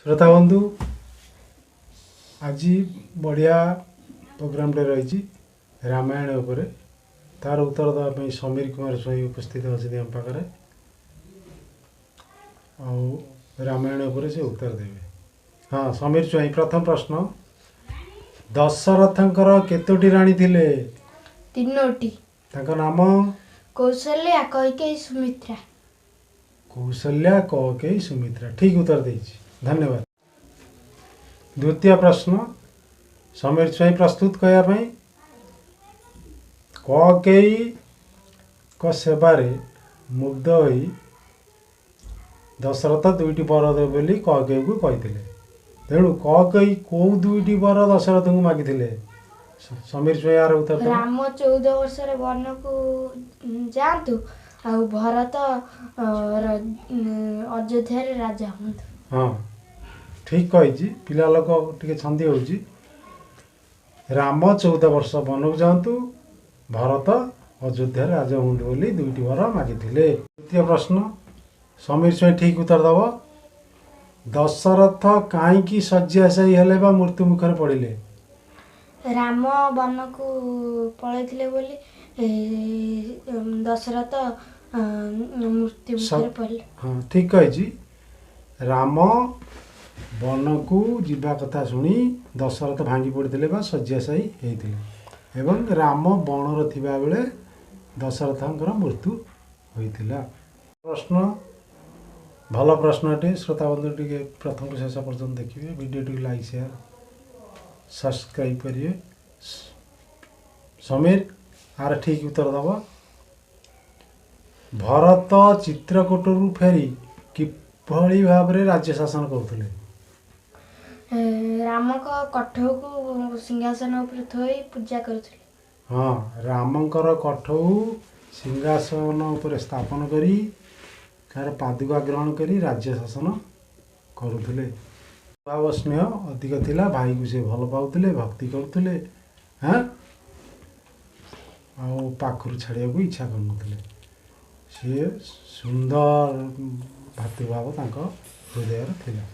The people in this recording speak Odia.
ଶ୍ରୋତା ବନ୍ଧୁ, ଆଜି ବଢ଼ିଆ ପ୍ରୋଗ୍ରାମଟେ ରହିଛି ରାମାୟଣ ଉପରେ। ତାର ଉତ୍ତର ଦେବା ପାଇଁ ସମୀର କୁମାର ସ୍ୱାଇଁ ଉପସ୍ଥିତ ଅଛନ୍ତି ଆମ ପାଖରେ, ଆଉ ରାମାୟଣ ଉପରେ ସେ ଉତ୍ତର ଦେବେ। ହଁ ସମୀର ସ୍ୱାଇଁ, ପ୍ରଥମ ପ୍ରଶ୍ନ, ଦଶରଥଙ୍କର କେତୋଟି ରାଣୀ ଥିଲେ? 3ଟି। ତାଙ୍କ ନାମ? କୌଶଲ୍ୟା, କୈକେୟୀ, ସୁମିତ୍ରା। କୌଶଲ୍ୟା, କୈକେୟୀ, ସୁମିତ୍ରା। ଠିକ ଉତ୍ତର ଦେଇଛି, ଧନ୍ୟବାଦ। ଦ୍ୱିତୀୟ ପ୍ରଶ୍ନ, ସମୀର ସ୍ୱାଇଁ ପ୍ରସ୍ତୁତ କହିବା ପାଇଁ? କୈକେୟୀଙ୍କ ସେବାରେ ମୁଗ୍ଧ ହୋଇ ଦଶରଥ 2ଟି ବର ଦେବେ ବୋଲି କୈକେୟୀକୁ କହିଥିଲେ। ତେଣୁ କୈକେୟୀ କୋଉ 2ଟି ବର ଦଶରଥଙ୍କୁ ମାଗିଥିଲେ? ସମୀର ସ୍ୱାଇଁ ଏହାର ଉତ୍ତର ଦେବ। ରାମ 14 ବର୍ଷରେ ବନକୁ ଯାଆନ୍ତୁ ଆଉ ଭରତ ଅଯୋଧ୍ୟାରେ ରାଜା ହୁଅନ୍ତୁ। ହଁ, ଠିକ କହିଛି। ପିଲା ଲୋକ ଟିକେ ଛନ୍ଦି ହେଉଛି। ରାମ 14 ବର୍ଷ ବନକୁ ଯାଆନ୍ତୁ, ଭରତ ଅଯୋଧ୍ୟାରେ ରାଜା ହୁଅନ୍ତୁ ବୋଲି 2ଟି ବର ମାଗିଥିଲେ। ତୃତୀୟ ପ୍ରଶ୍ନ, ସମୀର ସ୍ୱାଇଁ ଠିକ ଉତ୍ତର ଦେବ। ଦଶରଥ କାହିଁକି ଶଯ୍ୟାଶାୟୀ ହେଲେ ବା ମୃତ୍ୟୁ ମୁଖରେ ପଡ଼ିଲେ? ରାମ ବନକୁ ପଳେଇଥିଲେ ବୋଲି ଦଶରଥ ମୃତ୍ୟୁ ମୁଖରେ ପଡ଼ିଲେ। ହଁ, ଠିକ କହିଛି। ରାମ ବନକୁ ଯିବା କଥା ଶୁଣି ଦଶରଥ ଭାଙ୍ଗି ପଡ଼ିଥିଲେ ବା ଶଯ୍ୟାଶାୟୀ ହେଇଥିଲେ, ଏବଂ ରାମ ବଣରେ ଥିବାବେଳେ ଦଶରଥଙ୍କର ମୃତ୍ୟୁ ହୋଇଥିଲା। ପ୍ରଶ୍ନ ଭଲ ପ୍ରଶ୍ନଟି। ଶ୍ରୋତା ବନ୍ଧୁ ଟିକେ ପ୍ରଥମରୁ ଶେଷ ପର୍ଯ୍ୟନ୍ତ ଦେଖିବେ, ଭିଡ଼ିଓଟିକୁ ଲାଇକ୍, ସେୟାର, ସବସ୍କ୍ରାଇବ୍ କରିବେ। ସମୀର ଆର ଠିକ୍ ଉତ୍ତର ଦେବ। ଭରତ ଚିତ୍ରକୂଟରୁ ଫେରି କିଭଳି ଭାବରେ ରାଜ୍ୟ ଶାସନ କରୁଥିଲେ? ରାମଙ୍କ କଠଉକୁ ସିଂହାସନ ଉପରେ ଥୋଇ ପୂଜା କରୁଥିଲେ। ହଁ, ରାମଙ୍କର କଠଉ ସିଂହାସନ ଉପରେ ସ୍ଥାପନ କରି ତାର ପାଦୁକା ଗ୍ରହଣ କରି ରାଜ୍ୟ ଶାସନ କରୁଥିଲେ। ଭାବ ସ୍ନେହ ଅଧିକ ଥିଲା, ଭାଇକୁ ସେ ଭଲ ପାଉଥିଲେ, ଭକ୍ତି କରୁଥିଲେ, ହାଁ, ଆଉ ପାଖରୁ ଛାଡ଼ିବାକୁ ଇଚ୍ଛା କରୁନଥିଲେ। ସିଏ ସୁନ୍ଦର ଭାତୃଭାବ ତାଙ୍କ ହୃଦୟରେ ଥିଲା।